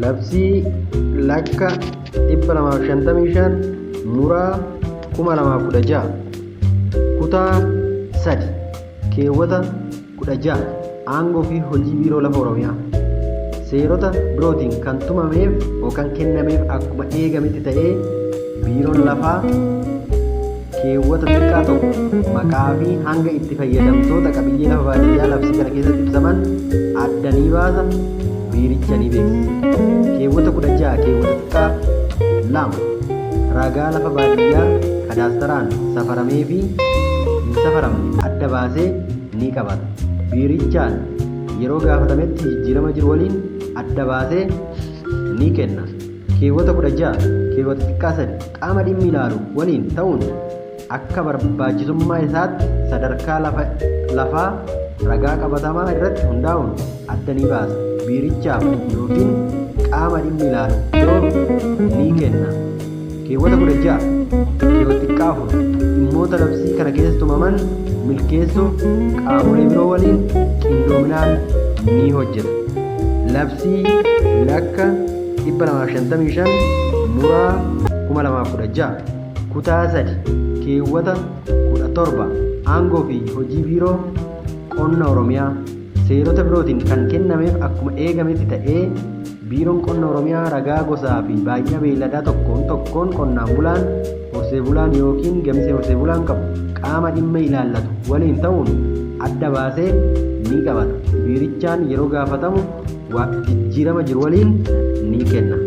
Labsii lakka 255 muraa 2016 kutaa 3 keewwata 16 Aangoo fi hojii Biiroo Lafa Oromiyaa. Seerota birootiin kan tumameef yookaan kennameef akkuma eegametti ta'ee Biiroon Lafaa keewwata xiqqaa 1 maqaa fi hanga itti fayyadamtoota qabiyyee lafa baadiyyaa labsii kana keessatti ibsaman adda ni baasa, Biiricha ni beeksisa. Keewwata 16 keewwata xiqqaa 2 ragaa lafa baadiyyaa kadaastaraan safaramee fi hin safaramne adda baasee ni qabata. Biirichaan yeroo gaafatametti jijjiirama jiru waliin adda baasee ni kenna. Keewwata 16 keewwata xiqqaa 3 qaama dhimmi ilaalu waliin ta'uun akka barbaachisummaa isaatti sadarkaa lafa lafaa ragaa qabatamaa irratti hundaa'uun adda ni baasa. Biirichaaf yookiin qaama dhimmi ilaalu biroof ni kenna. Keewwata 16 keewwata xiqqaa 4 dhimmoota labsii kana keessa tumaman milkeessuuf qaamolee biroo waliin qindoominaan ni hojjeta. Labsii lakka 255 muraa 2016 kutaa 3 keewwata 17 Aangoo fi hojii Biiroo Qonna Oromiyaa seerota birootiin kan kennameef akkuma eegametti ta'ee Biiroon Qonna Oromiyaa ragaa gosaa fi baay'ina beeyladaa tokkoon tokkoon qonnaan bulaan, horsee bulaan ykn gamisee horsee bulaan qabu qaama dhimma ilaallatu waliin ta'uun adda baasee ni qabata. Biirichaan yeroo gaafatamu jijjiirama jiru waliin ni kenna.